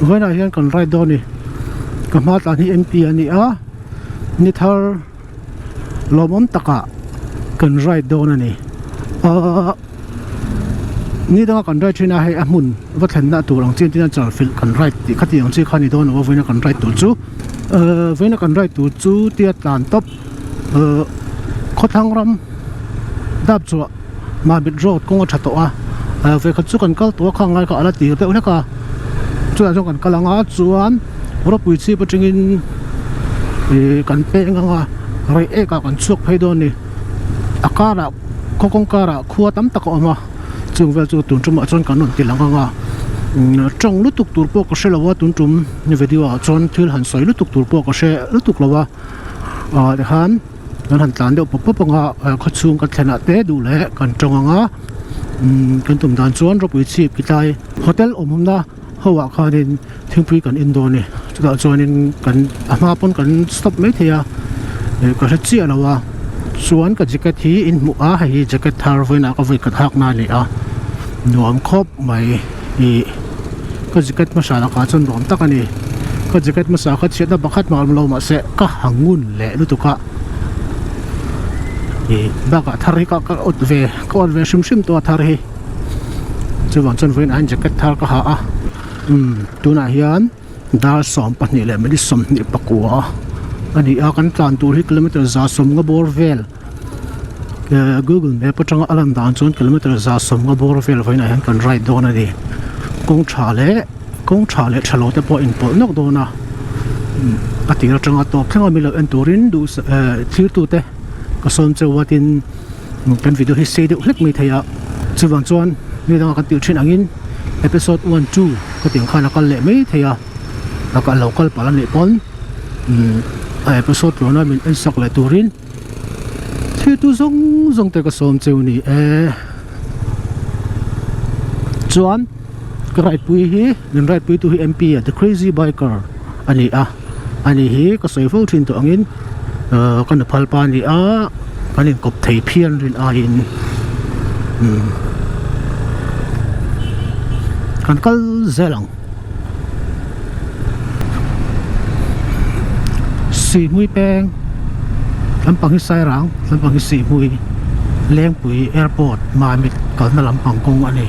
Vawiinah hian kan ride dawn a ni. Ka hma tlan hi MP a ni a, ni thar lawmawm takah kan ride dawn a ni. Ahh ni danga kan ride thin a hei a hmun va thlenna tur ang chi entir nan chalfilh kan ride tih kha tih ang chi kha a ni dawn lo a vawiina kan ride tur chu. Ahh vawiina kan ride tur chu tia tlan tawp ahh khawthlang ram dap chhuah Mahmit road kawng a tha tawh a ah vawikhat chu kan kal tawh a khang lai kha a la tir deuh hlek a chutah chuan kan kal ang a chuan rawpui chhip atangin ih kan peng ang a rei ek ah kan chhuak phei dawn a ni a karah khaw kawng karah khua tam tak a awm a chung vel chu tun tumah chuan kan rawn ti lang ang a tawng lutuk tur pawh ka hre lo a tun tum video ah chuan thil han sawi lutuk tur pawh ka hre lutuk lo a ah tikhan. Kan han tlan deuh pawp pawp ang a khaw chhung kan thlen ah te duh leh kan tawng ang a umm kan tum dan chuan ropui chhip ki tlai hotel awm awmna ho ah khanin thingpui kan in dawn a ni chutah chuanin kan a hma pawn kan stop mai thei a ih ka hre chiah lo a chuan ka jacket hi in hmuh a hei hi jacket thar vawiinah ka vawi khat hak na a ni a nuam khawp mai ih ka jacket hmasa lakah chuan nuam tak a ni ka jacket hmasa kha chhiatna pakhat mah awm lo mahse ka ha ngun leh lutuk a ih bakah thar hi ka ka awt ve ka awt ve hrim hrim tawh a thar hi chuvang chuan vawiin ah hian jacket thar ka ha a umm tunah hian dar 22 leh minute 29 a ni a kan tlan tur hi kilometer 170 bawr vel. Google map atanga a lan dan chuan kilometer 150 bawr vel vawiinah hian kan ride dawn a ni kawng tha leh kawng tha leh tha lo te pawh inpawlh nawk dawn a a tir atanga tawp thleng a milo en turin duh thlir tute ka sawm cheu a tin kan video hi sei deuh hlek mai thei a chuvang chuan mi danga kan tih thin angin episode 1 2 ka tih ang khan a kal leh mai thei a a kal lo kal palh a nih pawn a episode tluana min en sak leh turin. Thiltu zawng zawng te ka sawm cheu ni e chuan ka ride pui hi min ride pui tu hi M_P a the crazy biker a ni a ani hi ka sawi fo thin tawh angin ahh ka nuphal pa a ni a kan inkawp thei phian rin aiin umm kan kal zel ang. Sihhmui peng lampang hi Sairang lampang hi Sihhmui Lengpui airport Mamit kalna lampang kawng a ni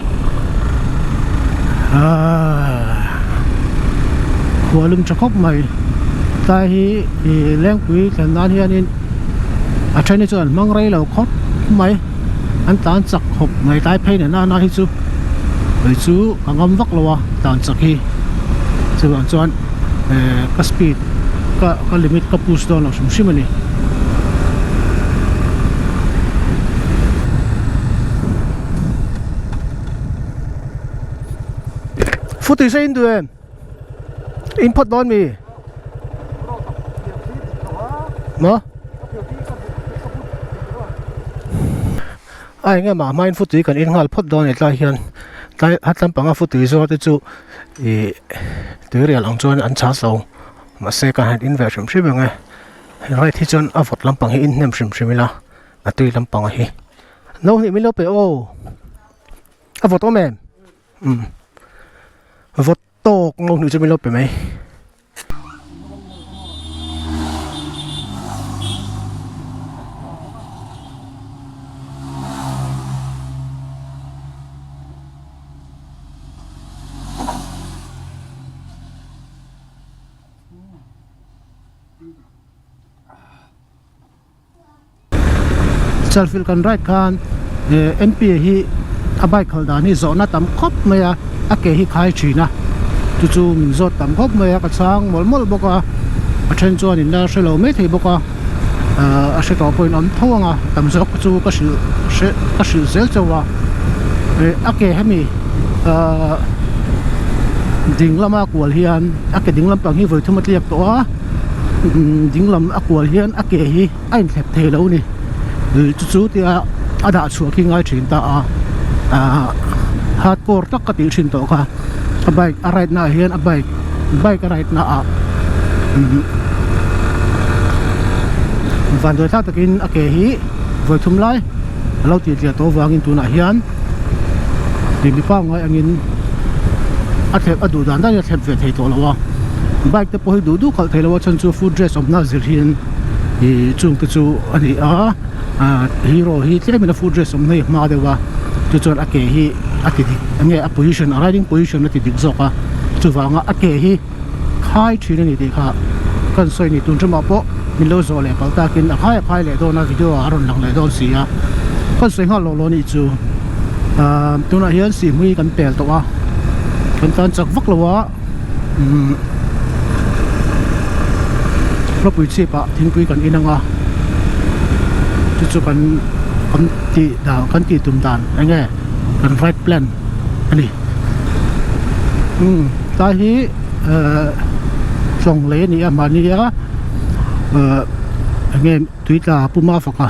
aaa khua lum tha khawp mai tlai hi ih Lengpui thlen nan hianin a then hi chuan an hmang rei lo khawp mai an tlan chak khawp mai tlai phei nen nana hi chu kei chu ka ngam vak lo a tlan chak hi chuvang chuan eh ka speed ka ka limit ka push dawn lo hrim hrim a ni. Footage a in duh em? In phawt dawn mi? Maw? A eng emaw hmain futui kan in nghal phawt dawn a ni tlai hian tlai a tlampanga futui zawr te chu ih tui rial ang chuan an chhas lo mahse kan han in ve hrim hrim ang e right hi chuan a vawt lampang hi in hnem hrim hrim ila a tui lampang hi no hnih min lo pe aw a vawt awm em umm vawt tawk no hnih chu min lo pe mai. Chalfilh kan ride khan eh M_P hi a bike khalh dan hi zawhna tam khawp mai a a ke hi khai thin a chu chu min zawt tam khawp mai a ka chhang mawlh mawlh bawk a a then chuan in la hre lo mai thei bawk a ahh a hre tawh pawhin awm tho ang a tam zawk chu ka hrilh hre ka hrilh zel chauh a eh a ke hemi ahh ding lama kual hian a ke ding lampang hi vawi thum a tliak tawh a ding lam a kual hian a ke hi a inthlep thei lo a ni chu chu tia a dah chhuah khi ngai thin ta a ahh hardcore tak ka tih thin tawh kha a bike a ride na ah hian a bike bike a ride na ah vanduai thlak takin a ke hi vawi thum lai a lo tih tliah tawh avangin tunah hian mi pangngai angin. a thlep a duh dan danin a thlep ve thei tawh lo a bike te pawh hi duh duh khalh thei lo a chhan chu foot rest awmna zir hian ih chung te chu a ni a ah hero hi tlemin a foot rest awmna hi a hma deuh a chu chuan a ke hi a ti dik eng nge a position a riding position a ti dik zawk a chuvanga a ke hi khai thin a ni tih kha kan sawi a ni tun ṭumah pawh min lo zawh leh palh takin a khai a khai leh dawn a video ah a rawn lang leh dawn si a kan sawi nghal loh loh a nih chu ahh tunah hian sihhmui kan pel tawh a kan tan chak vak lo a umm rawpui chhip ah thingpui kan in ang a chu chu kan kan tih dan kan tih tum dan eng nge kan right plan a ni. Umm tlai hi ehh tlawng lei a ni a mahni a ehh eng nge tui tla puma faka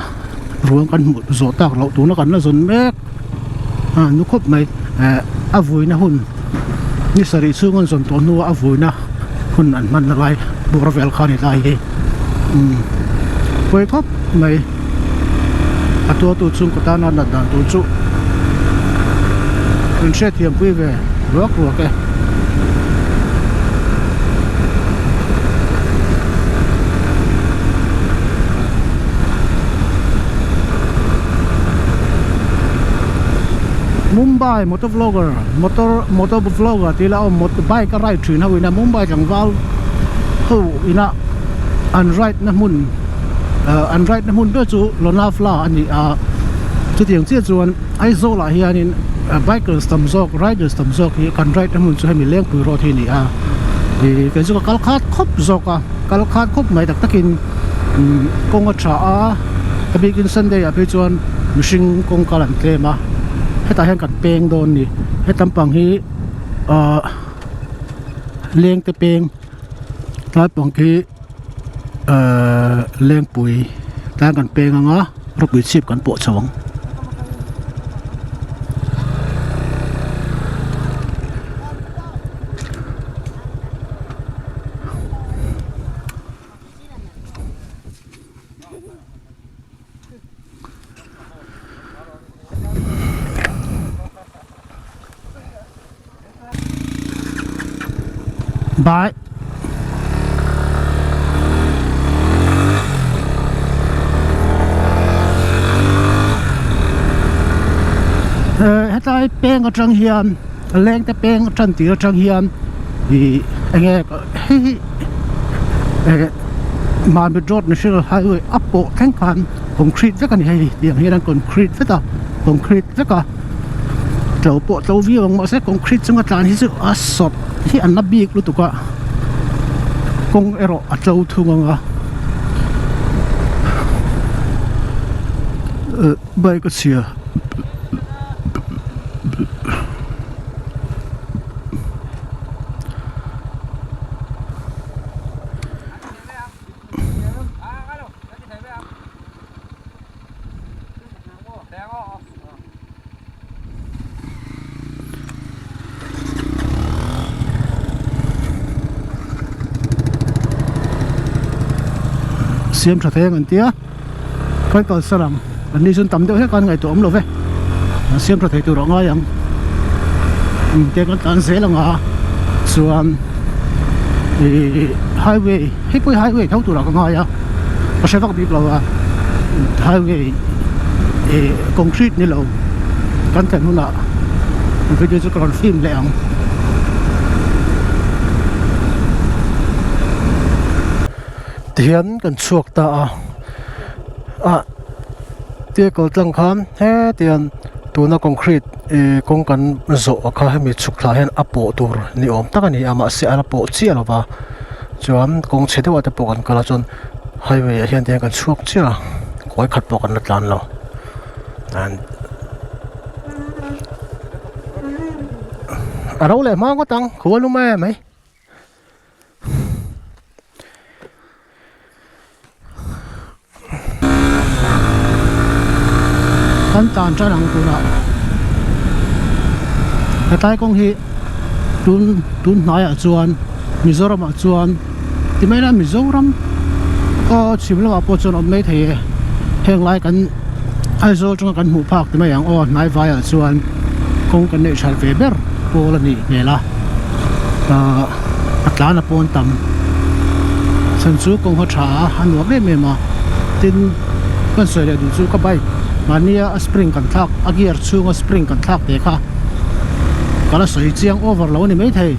ruang kan hmuh zawh tak loh tuna kan la zawn mek a nu khawp mai ehh a vuina hun ni sarih chhung an zawn tawh hnuah a vuina hun an hman na lai bawr vel kha a ni tlai hi umm pawi khawp mai. A tuartu chhungkaw tana nat dan tur chu in hriatthiam pui ve ruak ruak e. Mumbai motor vlogger motor motor vlogger tih ila aw bike a ride thin ho ina Mumbai tlangval ho ina an ride na hmun an ride na hmun ber chu Lonavala a ni a chutiang chiah chuan Aizawl ah hianin bikers tam zawk riders tam zawk hi kan ride na hmun chu hemi Lengpui road hi a ni a ih kei chu ka kal khat khawp zawk a kal khat khawp mai tak takin umm kawng a tha a a bikin Sunday ah phei chuan mihring kawng kal an tlem a hetah hian kan peng dawn a ni hetam pang hi ahh lengte peng tlai pang khi. Ehh lengpui tlang kan peng ang a rawpui chhip kan pawh chho ang. Bye. Hetlai peng atang hian leng te peng tan tir atang hian ih enge hei hi eh Mamit road national highway a pawh thleng khan concrete vek a ni hei tiang hian an concrete vek a concrete vek a. Tlo pawh tlo viau ang mahse concrete chunga tlan hi chu a sawt hi an la bik lutuk a kawng erawh a tlo thung ang a eh bike a chhia. Siam tha thei ang an tia khawi kalsan ang an ni chuan tam deuh hlek a an ngaihtuah awm lo ve an siam tha thei tur a ngai ang te kan tlan zel ang a chuan ihh highway hei pawh hi highway tho turah ka ngai a ka hre vak bik lo a highway ih concrete ni lo kan thlen hunah video chu ka rawn film leh ang. Tihian kan chhuak ta a ah tia kal tlang khan hetiang tuna concrete ih kawng kan zawh kha hemi chhuk thla hian a pawh tur ni awm tak a ni a mahse a la pawh chiah lo va chuan kawng chhe deuh ah te pawh kan kal a chuan highway ah hian tihian kan chhuak chiah a kawi khat pawh kan la tlan lo a ro leh hma ngawt ang khual lum em mai. Kan tan tan ang tunah hetlai kawng hi tun tun hnaiah chuan Mizoram ah chuan ti mai ila Mizoram aw chhim lamah pawh chuan awm mai thei e heng lai kan Aizawl atanga kan hmuh phak ti mai ang aw hnai vaiah chuan kawng kan neih that ve ber pawl a nih hmel a. Ahh a tlan a pawn tam chhan chu kawng a tha a a nuam em em a tin kan sawi leh duh chu ka bike mahnia a spring kan thlak a gear chhunga spring kan thlak te kha ka la sawi chiang over lo a ni maithei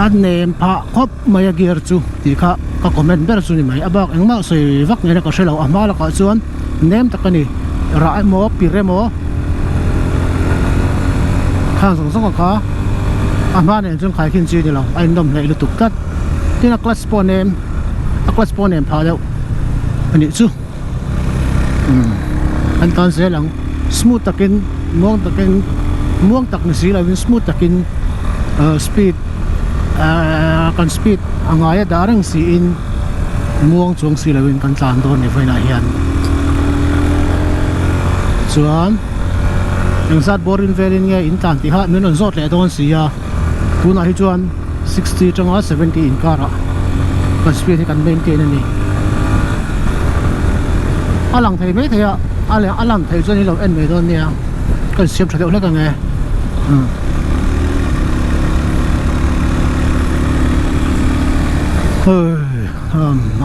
a nem phah khawp mai a gear chu tih kha ka comment ber chu ni mai a bak engmah sawi vak ngei na ka hrelo a hma lakah chuan nem tak a ni rah emaw pir emaw khang zawng zawng a kha a hma nen chuan khaikhin chi a ni lo a innawm hleih lutuk tlat tin a clutch pawh a nem a clutch pawh a nem phah deuh a nih chu umm an tan zel ang smooth takin muang takin muang tak ni si lovin smooth takin ahh speed ahh kan speed a ngai a dah reng siin muang chuang si lovin kan tlan dawn ni vawiinah hian chuan engzat boring velin nge in tlan tih kha min rawn zawt leh dawn si a tunah hi chuan 60 atanga 70 inkarah kan speed hi kan maintain a ni a lang thei mai thei a a lang thei chuan ilo en mai dawn nia ka insiam tha deuh hlek ang e umm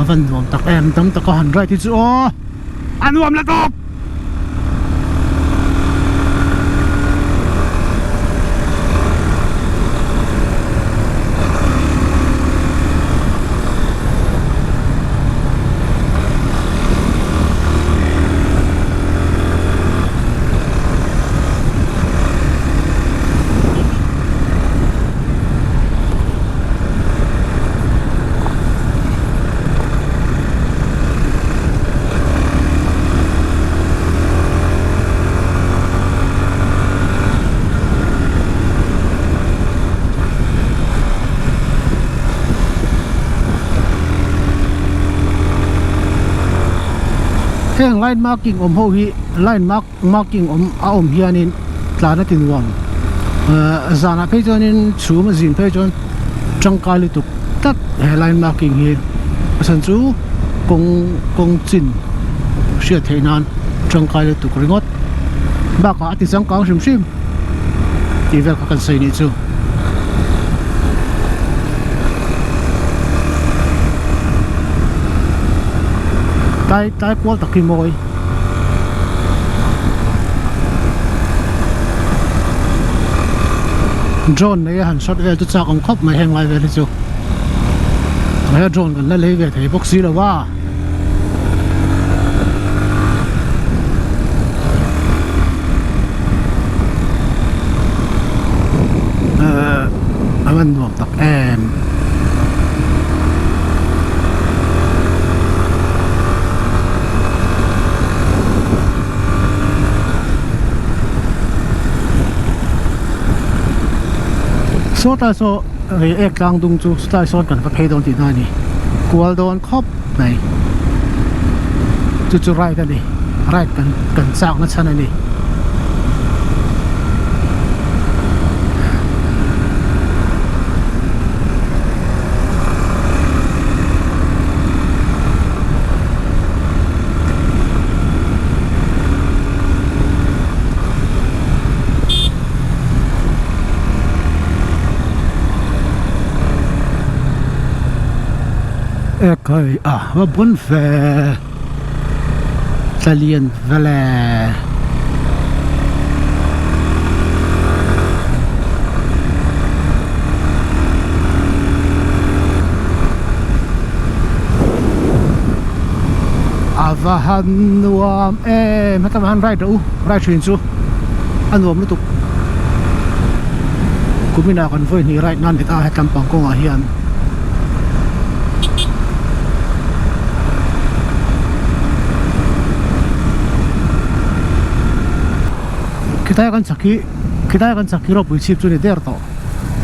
a van nuam tak em tam tak a han ride hi chu aw a nuam la tawp. Heng line marking awm ho hi line mark marking awm a awm hianin tlan a ti nuam ahh zanah phei chuanin chhum a zin phei chuan tangkai lutuk tlat he line marking hi a chhan chu kawng kawng chin hriat theih nan tangkai lutuk ringawt bakah a ti changkang hrim hrim tih vel kha kan sawi nih chu. Tlai tlai kual tak hi mawi. Drone nei a han shot vel chu chak awm khawp mai heng lai vel hi chu he drone kan la lei ve thei bawk si lo a. Ehh a van nuam tak em. Saw tlai saw rei ek tlang dung chu saw tlai sawn kan va phei dawn tihna a ni kual dawn khawp mai chu chu ride a ni ride kan kan chak na chhan a ni. Ekhai a va bun ve tla lian vele. A va han nuam em heta han ride rawh u ride thin chu a nuam lutuk kuminah kan vawi hnih ride nan dik a hetlam pang kawngah hian. Khitaia kan chak hi khitaia kan chak hi ropui chhip chu a ni der tawh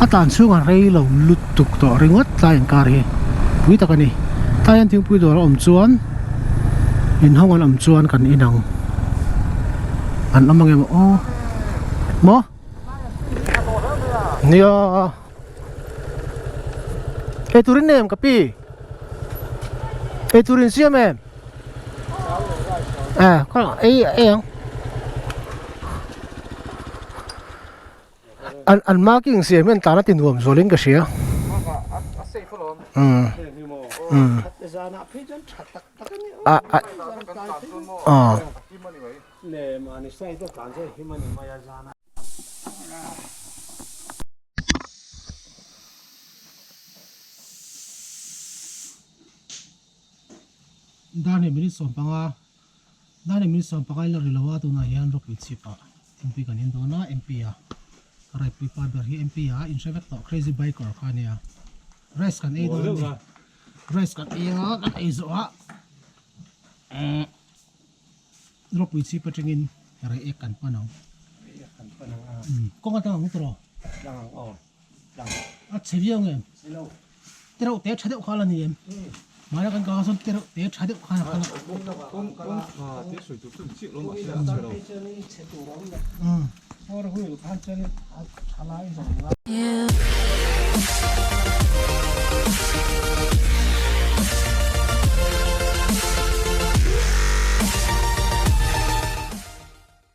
a tlan chhungah rei lo lutuk tawh ringawt tlai inkar hi pui tak a ni tlai hian thingpui dawr a awm chuan inhawng an awm chuan kan inang an awm ang em aw maw nia. Ei turin nem ka pi ei turin siam em à có ei ei không. An an marking siam hian tlan a ti nuam zualin ka hria. Umm umm a a aw. Dar hnih minute 15 Dar hnih minute 15 in la ri lo a tunah hian ropui chhip ah thingpui kan in dawn a MP a ka raipui pa ber hi MP a inhre vek tawh crazy biker kha ania rice kan ei dawn a ni rice kan ei anga kan ei zawh a ropui chhip atangin rei ek kan pan ang kawng atang ang tawh a chhe viau nge Tereuh te tha deuh kha la ni em? Mahni kan kang ah sawn tereuh te tha deuh khan a kal a.